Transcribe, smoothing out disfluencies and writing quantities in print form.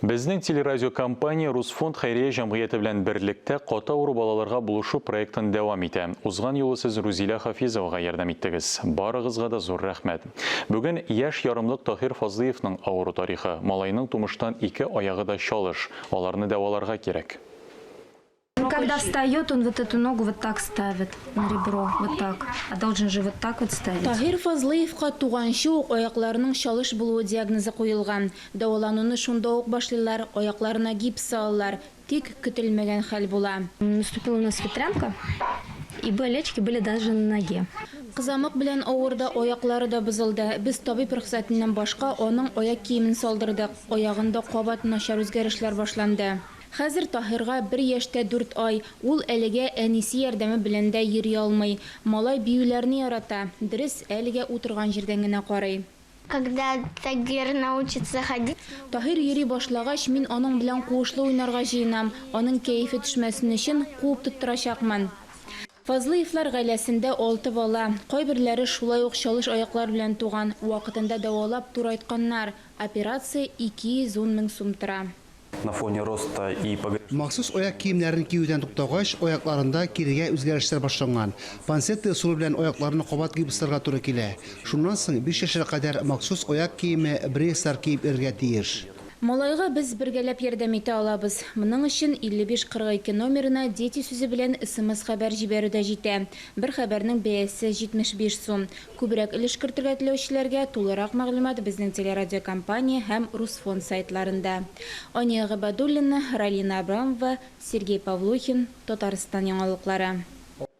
Безнең телерадиокомпания Русфонд хәйрия җәмгыяте белән берлектә каты авыру балаларга булышу проектын дәвам итә. Узган юлы сез Рузилә Хафизовага ярдәм иттегез. Барыгызга да зур рәхмәт. Бүген яшь ярымлык Таһир Фазлыевның авыру тарихы. Малайның тумыштан ике аягы да чалыш. Аларны дәваларга кирәк. Он когда встает, он вот эту ногу вот так ставит на ребро, вот так. А должен же вот так вот ставить. Таһир Фазлыевка туганчы ук аякларының чалыш булуы диагнозы куелган. Дәвалануны шунда ук башлыйлар, аякларына гипс салалар. Тик көтелмәгән хәл була. Наступила у нас ветрянка, и болячки были даже на ноге. Кызамык белән авырды, аяклары да бозылды. Без табиб рөхсәтеннән башка аның аяк киемен салдырдык. Аягында кабат начар үзгәрешләр башланды. Хәзер Таһирга бер яшь тә дүрт ай. Ул әлегә әнисе ярдәме белән дә йөри алмый. Малай биюләрне ярата. Дөрес, әлегә утырган җирдән генә карый. Когда Тагир научится ходить. Таһир йөри башлагач, мин аның белән куышлы уйнарга җыенам. Аның кәефе төшмәсен өчен, куып тоттырачакмын. Фазлыевлар гаиләсендә алты бала. Кайберләре шулай ук чалыш аяклар белән туган. Вакытында дәвалап, турайтканнар. Операция 210 мең сум тора. На фоне роста и Махсус аяк киемнәрен киюдән туктагач, аякларында кирегә үзгәрешләр башланган. Панцетты ысулы белән аякларны кабат гипсларга туры килә. Шуннан соң биш яшькә кадәр махсус аяк киеме, брейслар киеп йөрергә тиеш. Малайга без бергәләп ярдәм итә алабыз. Моның өчен 55 42 номерына Дети сүзе белән смс-хәбәр җибәрү дә җитә. Бер хәбәрнең бәясе 75 сум. Күбрәк өлеш кертергә теләүчеләргә тулырак мәгълүмат безнең телерадиокомпания һәм Русфонд сайтларында. Ания Гыйбадуллина, Ралина Абрамова, Сергей Павлухин, Татарстан яңалыклары.